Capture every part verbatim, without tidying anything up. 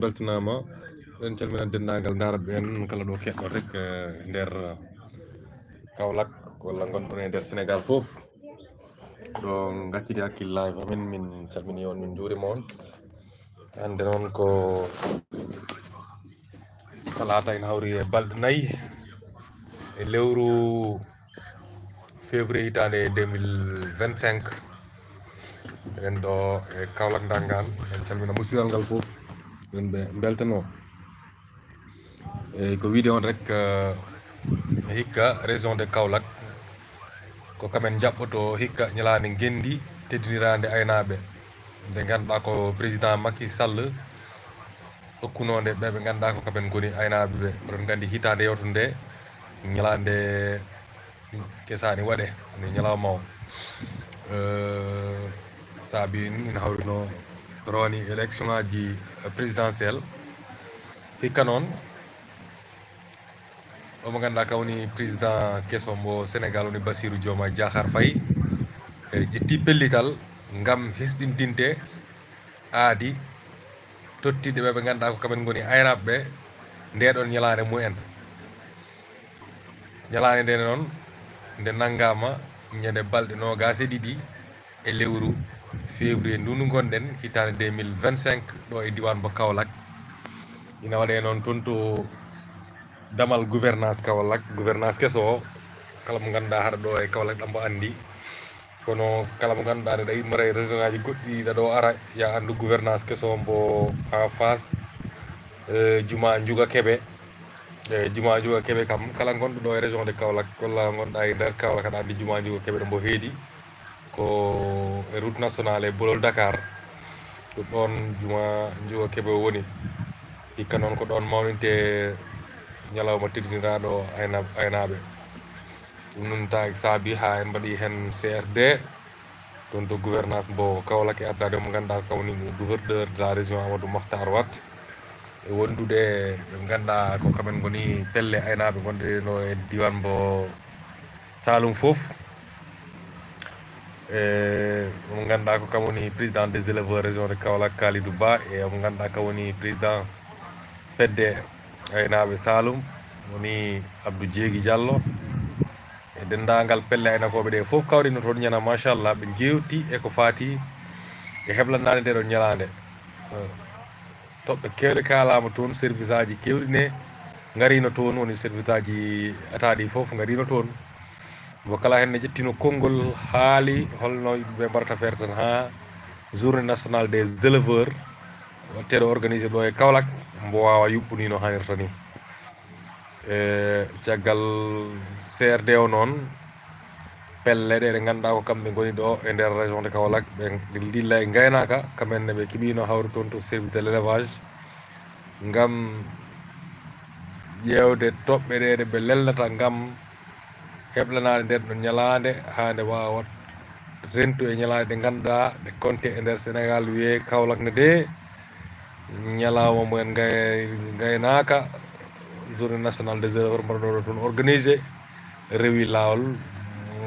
Beltanaama. En calmina denndaangal ndaarooɓe en kala ɗo keɗɗo rek, eh, nder Kaolack walla ngonɗon e nder Sénégal fof. Ɗo ngacciti hakkille live amen, min calmini on, min njuurima on. Hannde noon ko talaata, ina hawri e balɗe nayi e lewru février hitaande deux mille vingt-cinq. Eɗen ɗo e Kaolack Ndangaan, en calmina musidal ngal fof. Eɗen ɓe mbeltano. Eyyi, ko wiide on rek, eh, hikka région de Kaolack, ko kamen jaɓɓoto hikka ñalaande ngenndi teddiniraande aynaaɓe. Nde ngannduɗaa ko président Macky Sall okkunoo nde ɓe ɓe ngannduɗaa ko kamen ngoni aynaaɓe ɓe. Oɗon nganndi hitaande yawtunde nde, ñalaande kesaani waɗe, woni ñalawma o. Eh, saabi ina hawrino rowani élection aji présidentielle. Hikka noon, omo ngannduɗaa ka woni président keso mbo Sénégal woni Bassirou Diomaye Diakhar Faye. E ƴetti pellital ngam hesɗintinde aadi tottiiɗe ɓe ɓe ngannduɗaa ko kamen ngoni aynaaɓe ɓe ndeɗon ñalaande mumen. Ñalaande nde noon nde nanngaama ñande balɗe noogaas e ɗiɗi e lewru février ndu ndu ngonɗen hitaande deux mille vingt-cinq ɗo e diiwaan mbo Kaolack. Ina waɗee noon toon to damal gouvernance Kaolack, gouvernance keso o, kala mo ngannduɗaa haɗa ɗo e Kaolack ɗam mbo anndi. Kono kala mo ngannduɗaa aɗa yiɗi mara e région aji goɗɗi, ɗa ɗo ara, ya anndu gouvernance keso mbo en face, eh, Juma Njuga Kebe. Eh, Juma Njuga Kebe kam, kala gonɗo ɗo e région de Kaolack, walla gonɗa e nder Kaolack, aɗa anndi Juma Njuga Kebe ɗo mbo heedi. Ko e route nationale e bolol Dakar. Ko ɗoon Juma Njuga Kebe woni. Hikka noon ko ɗoon mawninte ñalawma teddiniraaɗo ayna-, aynaaɓe. Ɗum noon ta-, saabi haa en mbaɗi heen C R D. Toon to gouvernance mbo Kaolack e ardaade mo ngannduɗaa ko woni gouverneur de la région Amadou Makhtar Wade. E wondude ɓe ngannduɗaa ko kamen ngoni pelle aynaaɓe gonɗe ɗo e diiwaan mbo Saloum fof. E mo ngannduɗaa ko kam woni président des éleveurs région de Kaolack, Kalidou Ba, e mo ngannduɗaa kam woni président fedde aynaaɓe Saloum, woni Abdou Jeegi Diallo. E denndaangal pelle aynakooɓe ɗe fof kawrino toon ñana, machallah, ɓe njeewti e ko faati e heblanaade nde ɗon ñalaande. Eh, toɓɓe keewɗe kaalaama toon, service aji keewɗi ne ngarino toon, woni service aji État ɗi fof ngarino toon. Mo kala heen ne ƴettino konngol, haali holno yimɓe ɓe mbarata feere tan haa journée nationale des éleveurs waɗteeɗo organisé ɗo e Kaolack, mbo waawa yuɓɓunii no haanirta ni. E caggal C R D o noon, pelle ɗe ɗe ngannduɗaa ko kamɓe ngoni ɗo e nder région de Kaolack, ɓe ndilla e ngaynaaka, kamɓe ne ɓe keɓino hawru toon to service de l'élevage ngam ƴeewde toɓɓe ɗe ɗe ɓe lelnata ngam heblanaade nden ɗon ñalaande haa nde waawa rentu e ñalaande ɗe ngannduɗaa ɗe konte e nder Sénégal, wiyee Kaolack ne de ñalawma mumen ngay-, ngaynaaka, journée nationale des éleveurs mbaɗanooɗo toon organisé, rewi laawol,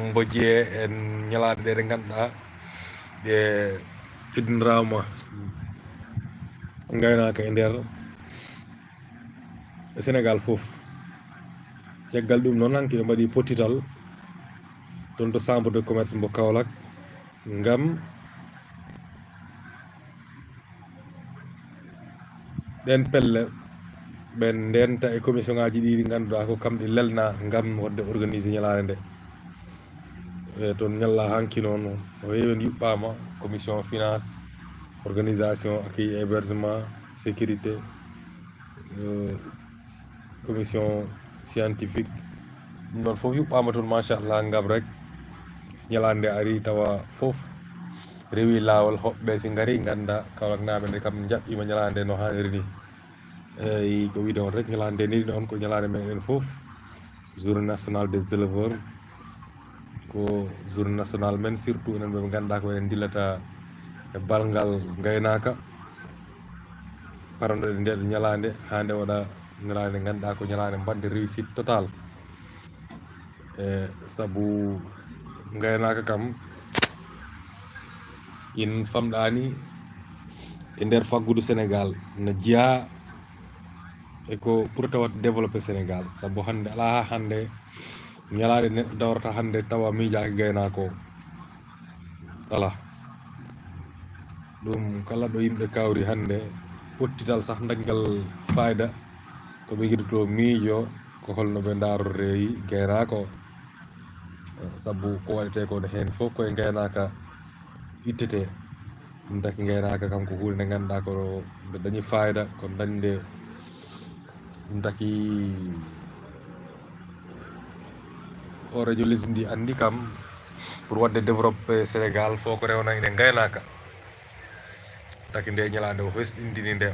mbo jiyee e ñalaaɗe ɗe ɗe ngannduɗaa ɗe teddiniraama ngaynaaka e nder Sénégal fof. Caggal ɗum noon, hanki ɓe mbaɗi pottital toon to chambre de commerce mbo Kaolack ngam ɗeen pelle ɓe ndenta e commission ngaji ɗi, ɗi ngannduɗaa ko kamɗi lelna ngam waɗde organisé ñalaande nde. E toon ñalla hanki noon, o heewi en yuɓɓaama, commission finance, organisation, accueil, hébergement, sécurité, eh, commission scientifique. Ɗum ɗon fof yuɓɓaama toon, machallah, ngam rek so ñalaande nde ari tawa fof rewi laawol, hoɓɓe si ngari ngannda Kaolacknaaɓe nde kam njaɓɓiima ñalaande no haaniri ni. Eyyi, ko wiide on rek, ñalaande nde ndenir on ko ñalaande men en fof, journée nationale des éleveurs, ko journée nationale men, surtout enen ɓe ngannduɗaa ko enen ndillata e balngal ngaynaaka, paranɗo e nde ñalaande haa nde waɗa ñalaande nde ngannduɗaa ko ñalaande mbaɗnde réussite totale. E sabu ngaynaaka kam, in famɗaani e nder faggudu Sénégal no jeyaa e ko ɓurata waɗde développé Sénégal. Sabu hannde alaa haa hannde ñalaaɗe neɗɗo dawrata hannde tawa miijaaki gaynaako o. Alaa. Ɗum kala ɗo yimɓe kawri hannde, pottital sah dañgal fayda, ko ɓe ngiɗotoo miijo, ko holno ɓe ndaaroree gaynaako o. Sabu ko waɗetee ko heen fof koye ngaynaaka ittete. Ɗum taki ngaynaaka kam ko huunde nde ngannduɗaa ko nde dañi fayda, ko dañde ɗum taki hooreejo lesdi ndi anndi kam pour waɗde développé Sénégal fof ko rewna ene ngaynaaka. Taki nde ñalaande o hesɗindini nde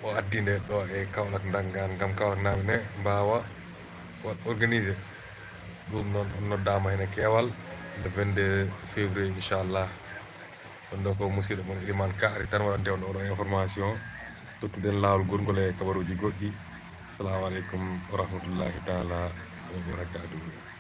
o addi nde ɗo e Kaolack Ndangaan ngam Kaolack naaɓe ne mbaawa waɗ organisé. Ɗum noon on noddaama heen e keewal le vingt-deux février inchallah. Ɗum ɗo ko musidɗo mon Elimane Ka ari tan waɗande on oɗo information. Tottuɗen laawol gurngol e kabaruuji goɗɗi. Assalamu aleykum wa rahmatullahi taala wa barakatuhu.